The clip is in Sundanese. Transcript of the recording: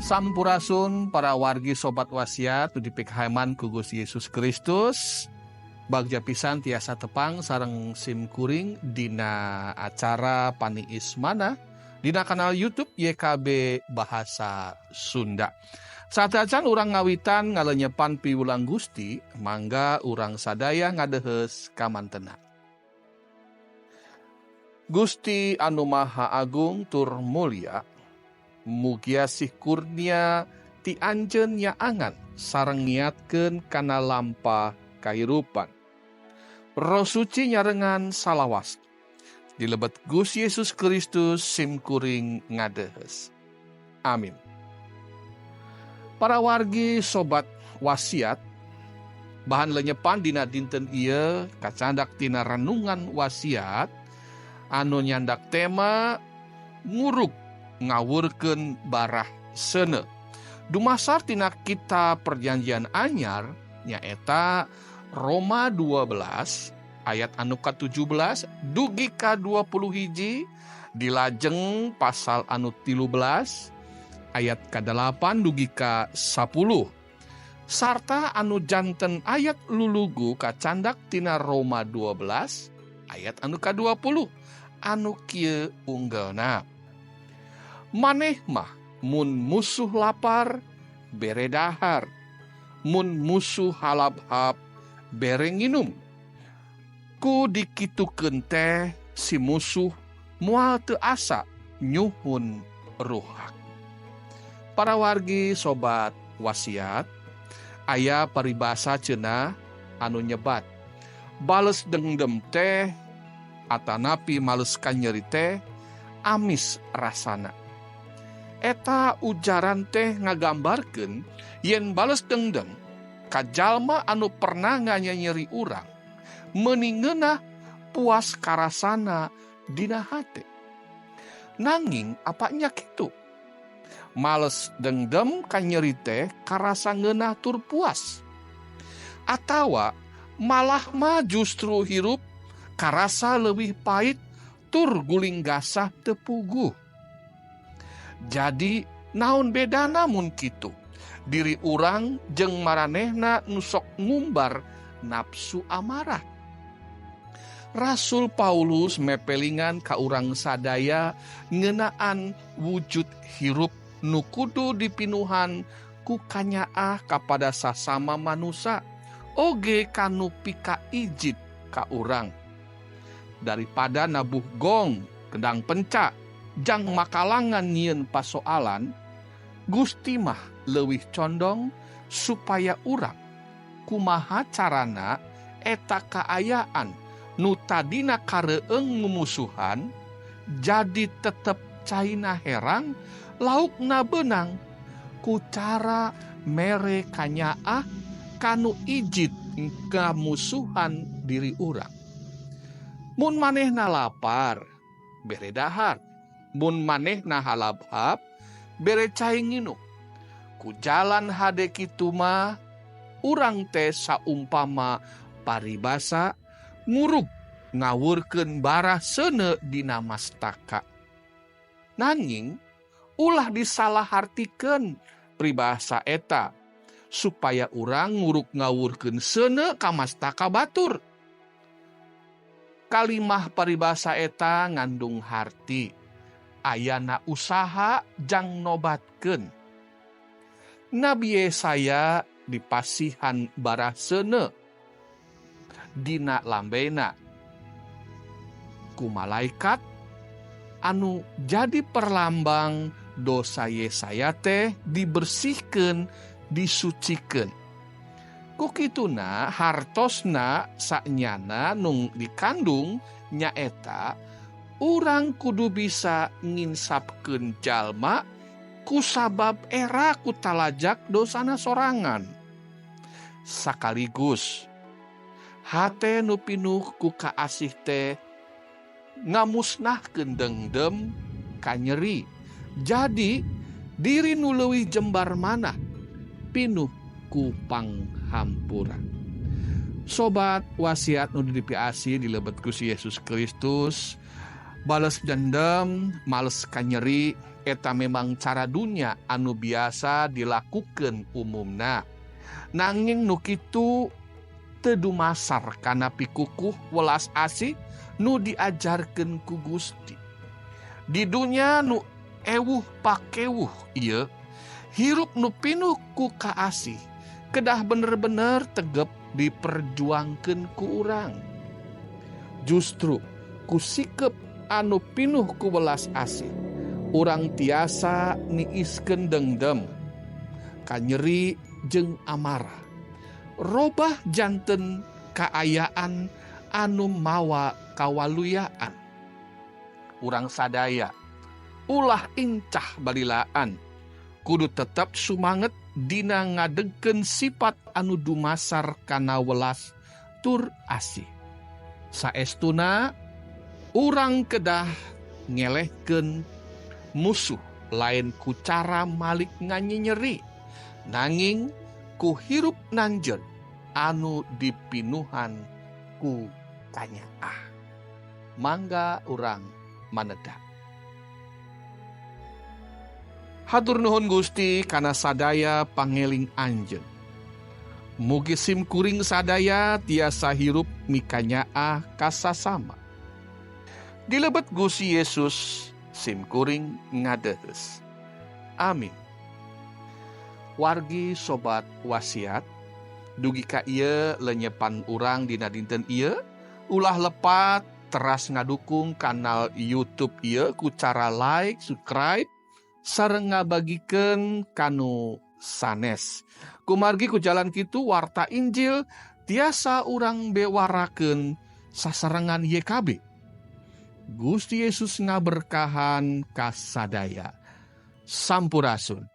Sampurasun para wargi sobat wasiat nu dipikahaeman ku Gusti Yesus Kristus. Bagja pisan tiasa tepang sareng sim kuring dina acara Paniis Mana dina kanal YouTube YKB Bahasa Sunda. Sateuacan urang ngawitan ngalenyepan piwulang Gusti, mangga urang sadaya ngadeheus kamantena. Gusti anu Maha Agung tur Mulia, mugia sih kurnia ti anjeun nyaangan sareng ngiatkeun kana lampah kahirupan. Roh Suci nyarengan salawas. Dilebet Gusti Yesus Kristus sim kuring ngadeheus. Amin. Para wargi sobat wasiat, bahan lenyepan dina dinten ieu kacandak tina renungan wasiat anu nyandak tema nguruk ngawurkeun barah seuneu. Dumasar tina kitab Perjanjian Anyar nyaeta Roma 12 ayat anu ka-17 dugi ka 21, dilajeng pasal anu 13 ayat ka-8 dugi ka 10, sarta anu janten ayat lulugu kacandak tina Roma 12 ayat anu ka-20 anu kieu unggelna. Maneh mah mun musuh lapar bere dahar, mun musuh halap-hap bere nginum. Ku dikitukeun teh si musuh moal teu asa nyuhun ruhak. Para wargi sobat wasiat, aya paribasa cenah anu nyebat bales dengdem teh atanapi males kanyeri teh amis rasana. Eta ujaran teh ngagambarkeun yen bales dengdem ka jalma anu pernah nganyeri urang meuni ngeunah puas karasana dina hate. Nanging apanya kitu? Males dengdem kanyeri teh karasa ngeunah tur puas. Atawa malah mah justru hirup karasa leuwih pahit tur guling gasah teu puguh. Jadi naon bedana mun kitu? Diri urang jeung maranehna nu sok ngumbar nafsu amarah. Rasul Paulus mepelingan ka urang sadaya ngeunaan wujud hirup nu kudu dipinuhan ku kanyaah kapada sasama manusa oge kanu pika ijid ka urang. Daripada nabuh gong kendang pencak jang makalangan nyieun pasoalan, Gusti mah leuwih condong supaya urang kumaha carana eta kaayaan nu tadina kareueung mumusuhan jadi tetep caina herang laukna beunang ku cara mere kanyaah kanu ijid kamusuhan diri urang. Mun manehna lapar bere dahar, mun manehna halabhab bere cai nginum. Ku jalan hade kitu mah urang teh saumpama paribasa ngurug ngawurkeun barah seuneu dina mastaka. Nanging ulah disalahartikeun pribahasa eta supaya urang ngurug ngawurkeun seuneu ka mastaka batur. Kalimah paribasa eta ngandung harti ayana usaha jang nobatkeun. Nabi Yesaya dipasihan barah seuneu dina lambena ku malaikat anu jadi perlambang dosa Yesaya teh dibersihkeun, disucikeun. Ku kituna hartosna saknyana nu dikandung nyaeta urang kudu bisa nginsapkeun jalma ku sabab era ku talajak dosana sorangan. Sakaligus hate nu pinuh ku kaasih teh ngamusnahkeun dengdem kanyeri. Jadi diri nu leuwih jembar manah pinuh ku panghampura. Sobat wasiat nu dipiasi dilebet Gusti Yesus Kristus, bales dendam, males kanyeri Eta memang cara dunya anu biasa dilakukeun umumna. Nanging nu kitu teu dumasar kana pikukuh welas asih nu diajarkeun ku Gusti. Di dunya nu ewuh pakewuh ieu, hirup nu pinuh ku kaasih kedah bener-bener tegep diperjuangkeun ku urang. Justru ku sikep anu pinuh ku welas asih, urang tiasa niiskeun dengdem, kanyeri jeung amarah. Robah janten kaayaan anu mawa kawaluyaan. Urang sadaya ulah incah balilaan, kudu tetep sumanget dina ngadegkeun sifat anu dumasar kana welas tur asih. Saestuna urang kedah ngelehkeun musuh lain ku cara malik nganyinyeri, nanging ku hirup nanjeun anu dipinuhan ku kanyaah. Mangga urang manedak. Hatur nuhun Gusti kana sadaya pangeling anjeun. Mugi sim kuring sadaya tiasa hirup mikanyaah kasasama. Dilebet Gusti Yesus sim kuring ngadeheus. Amin. Wargi sobat wasiat, dugi ka ieu lenyepan urang dina dinten ieu, ulah lepat teras ngadukung kanal YouTube ieu ku cara like, subscribe, sareng ngabagikeun kanu sanes. Kumargi ku jalan kitu warta Injil tiasa urang bewarakeun sasarengan YKB. Gusti Yesus ngaberkahan kasadaya. Sampurasun.